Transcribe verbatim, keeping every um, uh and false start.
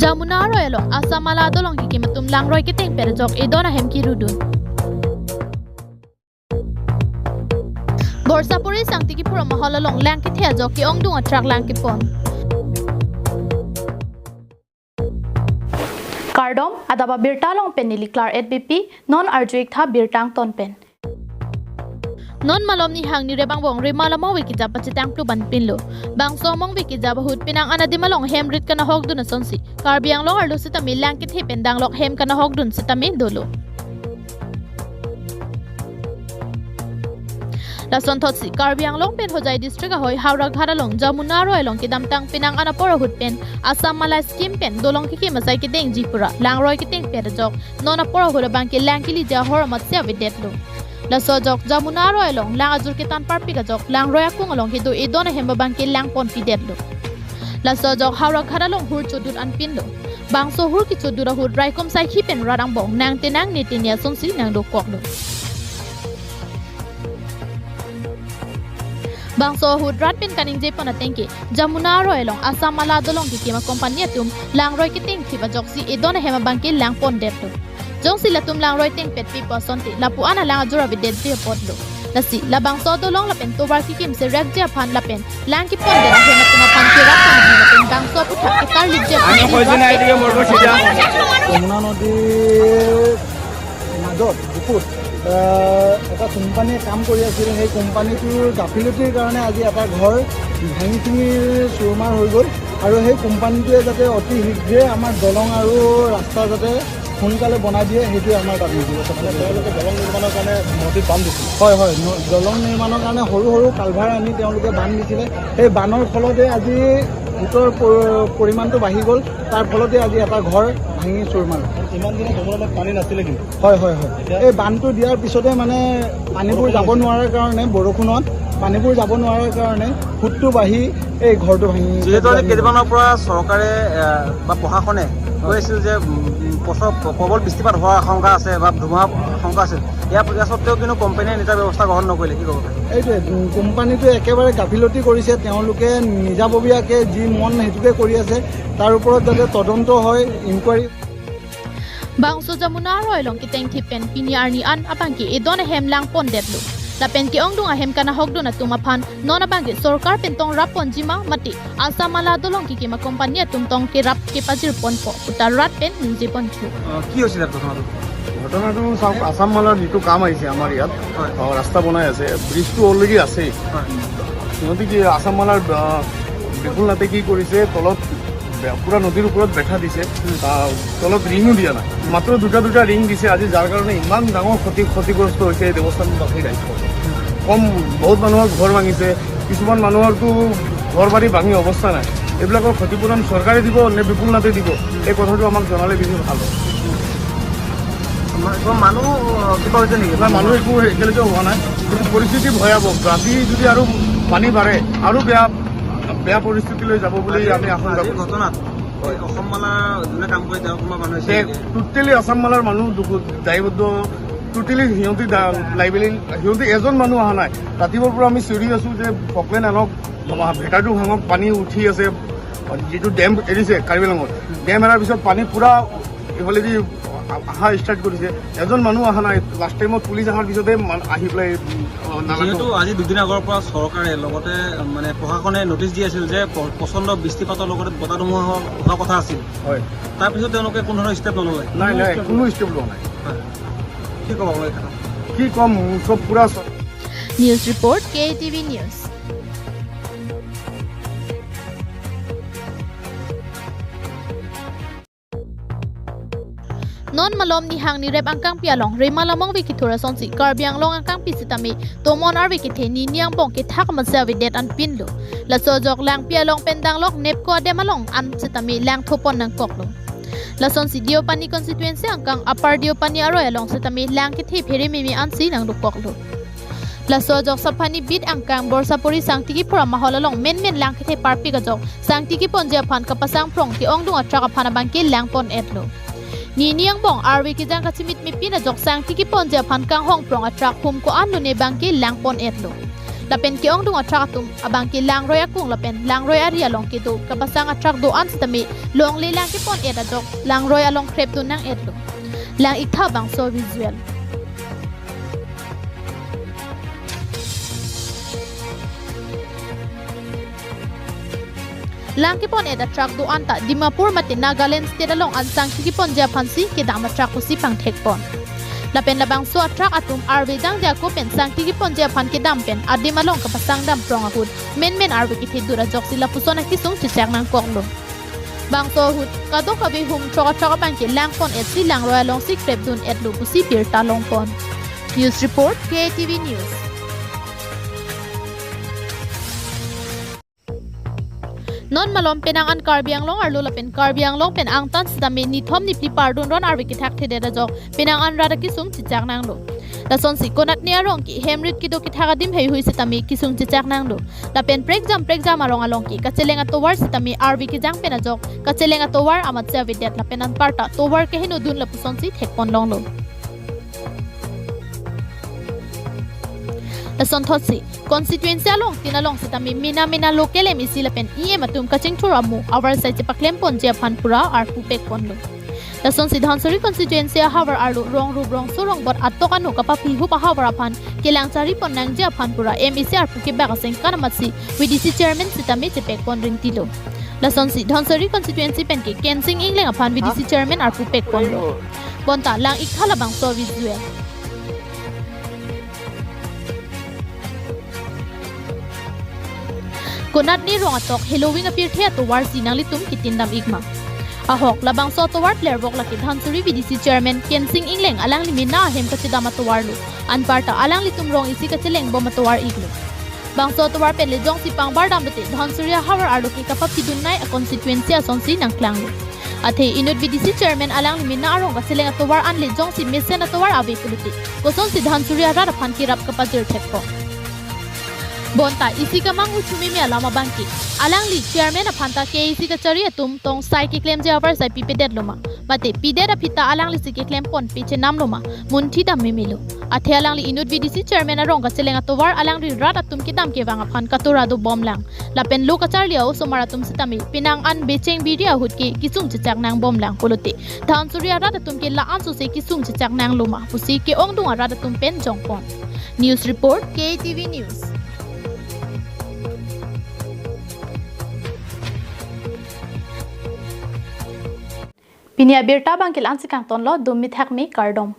Jamuna aroi along Assam Mala dolong kekim atum langroi ketengpet ajok edon ahem kirudun. Borsapuri Sangti Kiphur amahol along lang kethe ajok ke-ongdung atrak lang kepon. Kardom, adap abirta along pen neli Claret Beypi, non arju-ik tha birta angton pen. Non malom nihang nirep angbong Remal amongve kejap pachetang plu ban pinlo. Bangso amongve kejap ahut penang an adim along hem rit kanahokdun asonsi Karbi Anglong arlo sitame lang kethe pen danglok hem kanahokdun sitame dolo. Lasonthotsi Karbi Anglong pen Hojai district ahoi Howraghat along Jamuna aroi along kedamtang penang an apor ahut pen Assam Mala scheme pen dolong kekim asai kedengji pura langroi ketengpet ajok non apor ahut abang ke lang keliji ahor amatsi avedetlo. Laso ajok Jamuna aroi along lang ajur ketan parpik ajok langroi akung along kedo edon ahem abang ke lang ponpidetlo. Laso ajok Howraghat along hur chodut an pinlo. Bangso hur kechodut ahut raikom saikhi pen rat angbong nangtenang ne teni asonsi nangdokoklo. Bangso ahut rat pen kaningje pon ateng ke Jamuna aroi along Assam Mala dolong kekim acompany atum langroi ketengthip ajoksi edon ahem abang ke lang pondetlo. Jongsi latum langroi tengpet pipo asonte lapu an alang ajur avedetji apotlo. Lasi labangso dolong lapen tovar kekim serakji aphan lapen lang kepondet ahem atum aphan kerap pangji lapen bangso aphuthak ketarlipji aphan Jamuna নদীৰ মাজত বুকুত, আহ, এটা কোম্পানীয়ে কাম কৰি আছিল। সেই কোম্পানীটোৰ গাফিলতিৰ কাৰণে আজি এটা ঘৰ ভাঙি চিঙি চুৰমাৰ হৈ গ'ল। আৰু সেই কোম্পানীটোৱে যাতে অতি শীঘ্ৰে আমাৰ দলং আৰু ৰাস্তা যাতে সোনকালে বনাই দিয়ে, সেইটোৱে আমাৰ দাবী। মানে তেওঁলোকে দলং নিৰ্মাণৰ কাৰণে নদীত বান্ধ দিছিল। হয়, হয়, ন-, দলং নিৰ্মাণৰ কাৰণে সৰু সৰু কালভাৰ আনি তেওঁলোকে বান্ধ দিছিলে। সেই বান্ধৰ ফলতে আজি সোঁতৰ প-, পৰিমাণটো বাঢ়ি গ'ল। তাৰ ফলতে আজি এটা ঘৰ ভাঙি চুৰমাৰ। ইমান দিনে ডুমুৰ নদীত পানী নাছিলে কিন্তু। হয়, হয়, হয়। এতিয়া এই বান্ধটো দিয়াৰ পিছতে মানে পানীবোৰ যাব নোৱাৰাৰ কাৰণে, বৰষুণত পানীবোৰ যাব নোৱাৰাৰ কাৰণে সোঁতটো বাঢ়ি এই ঘৰটো ভাঙি যিহেতু আজি কেইদিনমানৰ পৰা চৰকাৰে, এ, বা প্ৰশাসনে কৈ আছিল যে, উম, উম, প্ৰচৰ-, প্ৰবল বৃষ্টিপাত হোৱাৰ আশংকা আছে বা ধুমুহা আশংকা আছিল, ইয়াৰ, ইয়াৰ স্বত্বেও কিন্তু কোম্পানীয়ে নিজা ব্যৱস্থা গ্ৰহণ নকৰিলে, কি ক'ব? এইটোৱে, উম, কোম্পানীটোৱে একেবাৰে গাফিলতি কৰিছে। তেওঁলোকে নিজাববীয়াকে যি মন সেইটোকে কৰি আছে। তাৰ ওপৰত যাতে তদন্ত হয়, enquiry. Bangso Jamuna aroi along ketengthip pen pini arni an abang ke edon ahem lang pondetlo. Lapen ke-ongdung ahem kanahokdun atum aphan non abang ke sorkar pen tong rap ponji ma mate Assam Mala dolong kekim acompany atum tong kerap kepajir ponpo puta rat pen ningje ponthu. আহ, কি হৈছিলে ঘটনাটো? ঘটনাটো চাওক, আছাম মালাৰ যিটো কাম আহিছে আমাৰ ইয়াত, হয়। আহ, ৰাস্তা বনাই আছে, ব্ৰিজটো অলৰেডি আছেই। হয়। সিহঁতে কি আছাম মালাৰ, আহ, বিপুল নাথে কি কৰিছে, তলত বে-, পুৰা নদীৰ ওপৰত বেঠা দিছে, হুম। আহ, তলত ৰিঙো দিয়া নাই, মাত্ৰ দুটা দুটা ৰিং দিছে আজি, যাৰ কাৰণে ইমান ডাঙৰ ক্ষতি, ক্ষতিগ্ৰস্ত হৈছে এই দেৱস্থানবাসীৰ ৰাইজসকল। কম, বহুত মানুহৰ ঘৰ ভাঙিছে, কিছুমান মানুহৰতো ঘৰ বাৰী ভাঙি অৱস্থা নাই। এইবিলাকৰ ক্ষতিপূৰণ চৰকাৰে দিব নে বিপুল নাথে দিব, এই কথাটো আমাক জনালে বেছি ভাল হয়। মা-, কিবা মানুহ, আহ, কিবা হৈছে নেকি? নাই, মানুহ একো এতিয়ালৈকে হোৱা নাই, কিন্তু পৰিস্থিতি ভয়াৱহ। ৰাতি যদি আৰু পানী বাঢ়ে, আৰু বেয়া, বেয়া পৰিস্থিতিলৈ যাব বুলি আজি, আমি আশংকা আজিৰ কৰিছোঁ। ঘটনাত হয়। এই অসম মালা যোনে কাম কৰে, তেওঁ কোনোবা মানুহ আহিছে তে নেকি? টোটেলি আছাম মালাৰ মানুহ দুখ-, দায়বদ্ধ, টোটেলি সিহঁতি দা-, লাইবিলিটি, সিহঁতি এজন মানুহ অহা নাই। ৰাতিপুৱাৰ পৰা আমি চিঞৰি আছোঁ যে ফকলেন আনক, ভেটাৰটো ভাঙক, পানী উঠি আছে, যিটো ডেম এৰিছে কাৰ্বি আংলঙত, ডেম এৰাৰ পিছত পানী পূৰা এইফালেদি অহা ষ্টাৰ্ট কৰিছে। এজন মানুহ অহা নাই, লাষ্ট টাইমত পুলিচ অহাৰ পিছতে মান-, আহি পেলাই, উম, অ, নালাটো যিহেতু আজি দুদিন আগৰ পৰা চৰকাৰে লগতে, মানে, প্ৰশাসনে নটিচ দি আছিল যে প-, প্ৰচণ্ড বৃষ্টিপাতৰ লগতে বতাহ ধুমুহা হোৱা, হোৱা কথা আছিল। হয়। তাৰপিছত তেওঁলোকে কোনো ধৰণৰ ষ্টেপ নল'লে? নাই, নাই, কোনো ষ্টেপ লোৱা নাই। হয়। কি ক'ব আপোনালোকে? কি ক'ম, চব পূৰা চ- News report, K A T V News. Non malom nihang nirep angkangpi along Remal amongve kethur asonsi Karbi Anglong angkangpi sitame tomon arve kethe nini angbong kethak amatsi avedet an pinlo. Laso ajok Langpi along pen danglok NEEPCO adem along an sitame langthu pon nangkoklo. Lasonsi Deopani constituency angkang Upper Deopani aroi along sitame lang kethe phere meme ansi nangdokoklo. Laso ajok Saphani beat angkang Borsapuri Sangti Kiphur amahol along menmen lang kethe parpik ajok sangti keponji aphan kapasang phrong ke-ongdung atrak aphan abangke lang pon-etlo. Nini angbong arve kejang kachimit mepin ajok sangti keponji aphan kanghong phrong atrak hum ko-an lone abangke lang pon-etlo. Lapen ke-ongdung atruck atum abang ke langroi akung lapen langroi ari along kedo kapasang atruck do-an sitame longle lang kepon-et ajok langroi along krepdun nang-etlo. Lang-iktha bangso visual. Lang kepon-et atruck do-an ta Dimapur mate Nagaland state along an sangti keponji aphansi kedam atruck pusi pangthekpon. Lapen labangso atruck atum arve dangde ako pen sangti keponji aphan kedam pen adim along kapasang dam prong ahut menmen arve kethe dur ajoksi lapuson akesung chechak nangkoklo. Bangso ahut kadokave hum throk atruck abang ke langpon-etsi langroi alongsi krepdun-etlo pusi birta longpon. News report, K A T V News. Non malom penang an Karbi Anglong arlo lapen Karbi Anglong pen angtan sitame nithom niphli pardun ron arve kethakthedet ajok penang an rat akesung chechak nanglo. Lasonsi konatne arong ke hem rit kedo kethak adim heihui sitame kesung chechak nanglo. Lapen prekjam prekjam arong along ke kacheleng atovar sitame arve kejang pen ajok kacheleng atovar amatsi avedet lapen anparta tovar kehenodun lapusonsi thekpon longlo. Lasonthotsi constituency along tin along sitame mena mena local M A C lapen E M atum kachingthur amo avarsai chepaklemponji aphan pura arpu pekponlo. Lasonsi Dhansiri constituency ahavar arlo rong rup rongso rongbot atok ano kapaphi hup ahavar aphan kelang charipon nangji aphan pura M A C arpu kebak asengkan amatsi V D C chairman sitame chepekpon ringtilo. Lasonsi Dhansiri constituency pen ke Kensing Engleng aphan V D C chairman arpu pekponlo. Bonta lang-iktha labangso visual. Konatne rong atok heloving apirthe atovarsi nanglitum ketindam ikma? Ahok, labangso atovar plervok lake Dhansiri V D C chairman Kensing Engleng alangli mena ahem kachedam atovarlo. Anparta alanglitum rong isi kachelengbom atovar-iklo. Bangso atovar pen le jongsi pangbar dam lote Dhansiri ahavar arlo ke kapaphidun nei a constituency asonsi nangklanglo. Athe inut V D C chairman alangli mena arong kacheleng atovar an le jongsi mesen atovar ave pulote kosonsi Dhansiri arat aphan kerap kapajir thekpo? Bonta isi kamang uchu meme alam abang ke alangli chairman aphan ta K A A C kachari atum tongsai keklemji avarsai pipedetloma? Mate pidet aphi ta alanglisi keklemponpe chenamloma? Munthi dam memelo. Athe alangli inut V D C chairman arong kacheleng atovar alangli rat atum kedam kevang aphan katura dobomlang. Lapen lo kacharli a-osomar atum sitame penang an becheng biri ahut ke kesung chechak nangbomlang pulote Dhansiri arat atum ke la-an sose kesung chechak nangloma pusi ke-ongdung arat atum pen jongpon. News report, K A T V News. Pini abirta abang ke la-ansi kangtonlo, dum mithak me kardom.